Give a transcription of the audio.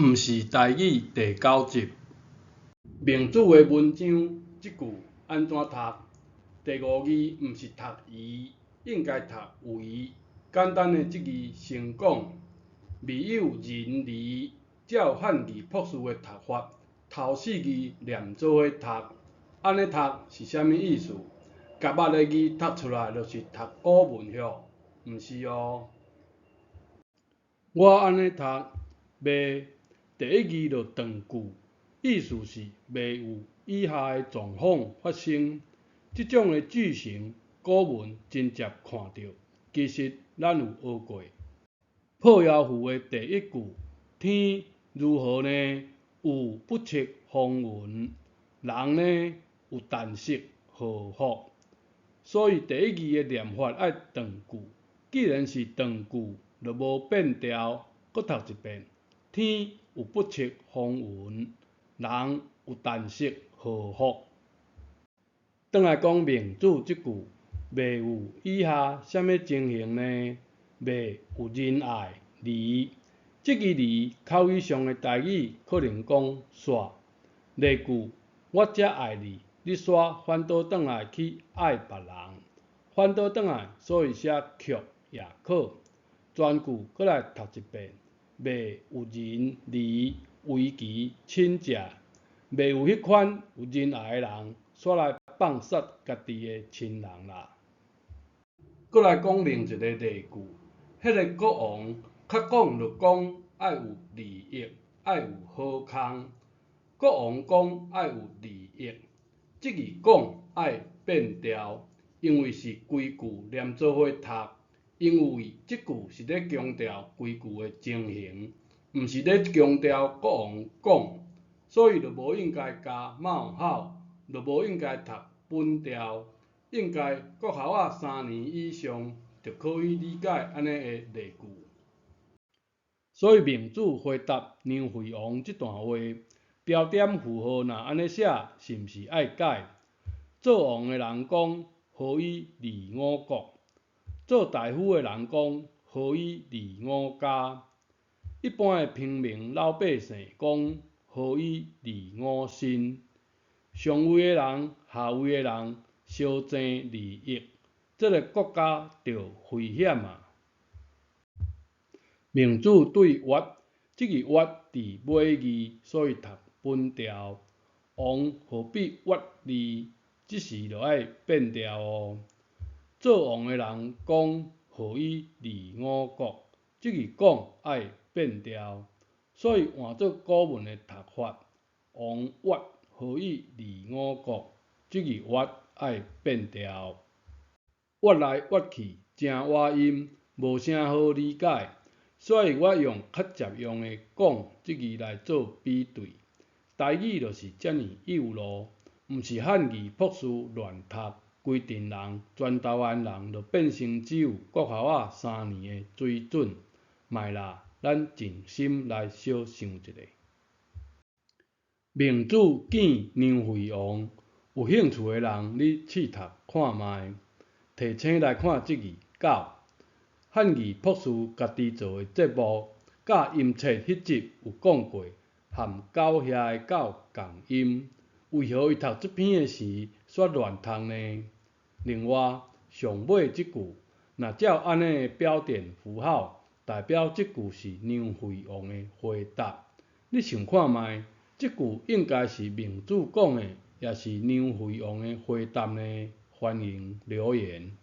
毋是台語第九集。孟子的文章這句按怎讀？第五字毋是讀夷，應該讀為。簡單的這字先講，未有仁義，照漢字朴素的讀法，頭四字連做伙讀，按呢讀是啥物意思？夾仔的字讀出來就是讀古文吼？毋是哦。我按呢讀，未第一字就斷句，意思是未有以下的狀況發生。這種的句型，古文真濟看著，其實咱有學過。破窯賦的第一句，天如何呢？有不測風雲，人呢有旦夕禍福。所以第一字的念法愛斷句，既然是斷句，就無變調。閣讀一遍：天有不測風雲，人有旦夕禍福。轉來講孟子這句，未有以下啥物情形呢？未有仁愛離，這个離口語上的台語可能講煞。例句：我遮愛你，你煞反倒轉來去愛別人，反倒轉來，所以寫卻也可。全句閣來讀一遍：未有仁離為其親者，未有彼款有仁愛的人，煞來放殺家己的親人啦。閣來講另一个例句，彼个國王較講就講愛有利益，愛有好康。國王講愛有利益，這字講愛變調，因為是規句連做伙讀，因為這句是咧強調規句的情形，毋是咧強調國王講，所以就無應該加冒號，就無應該讀本調，應該國校仔3年以上就可以理解按呢的例句。所以孟子回答梁惠王這段話，標點符號若按呢寫，是毋是愛改？做王的人講，何以利我國？做大夫的人講，何以利我家？一般的平民老百姓講，何以利我身？上位的人、下位的人相爭利益，這个國家就危險啊！孟子對越，這个越佇尾字，所以讀本調。王何必越利？這時就愛變調哦。做王的人講何以利我國？這个講愛變調，所以換做古文的讀法，王越何以利我國？這个越愛變調。越來越去，誠倚音，無啥好理解，所以我用較捷用的講這字來做比對。台語就是遮爾幼路，毋是漢字朴素亂讀，規陣人，全台灣人就變成只有國校仔三年的水準。莫啦，咱靜心來小想一下。孟子見梁惠王，有興趣的人，你試讀看覓。提醒來看這字狗，漢字朴素家己做的節目，佮音冊彼集有講過，含狗遐的狗仝音，為何伊讀這篇的時煞亂讀呢？另外，上尾這句，若照按呢的標點符號，代表這句是梁惠王的回答。你想看覓？這句應該是孟子講的，抑是梁惠王的回答呢？歡迎留言。